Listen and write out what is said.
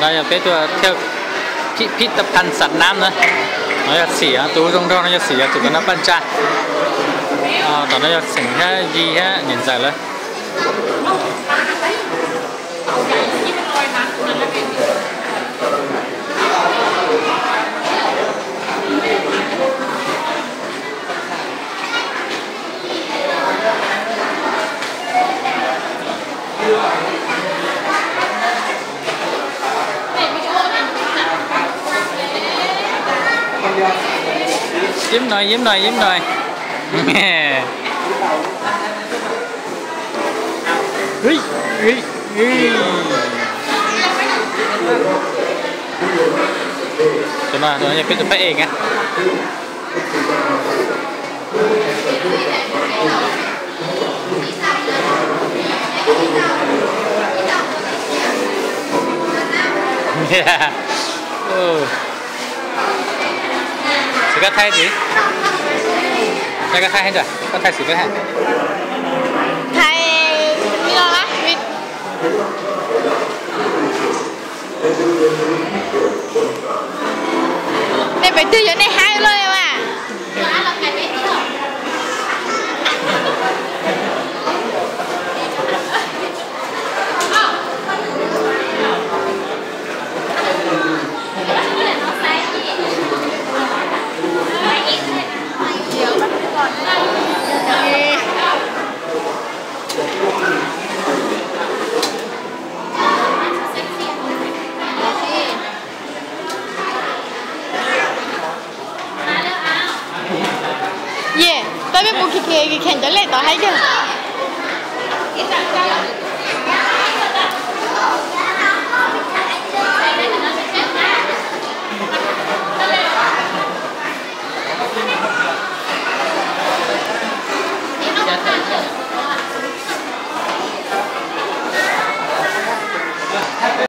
No yog peb tuaj thiab, phib tab phan xav nab na. No yog xim, tus zoo nraug no yog xim, yog tus tom no paj ntsa. Tom no yog xeem thiab yi thiab niam ntxawm lawm. Yeb no, yeb no, yeb no. Tus no yog peb tus phab ej na. Xwm koj thaij tis, koj thaij heev, koj thaij xwm koj thaij. Thaij li no na. Nej pem twg yuav nej haib loj mas. Yej, peb mus khe khe khe cov lej tod haib kawg.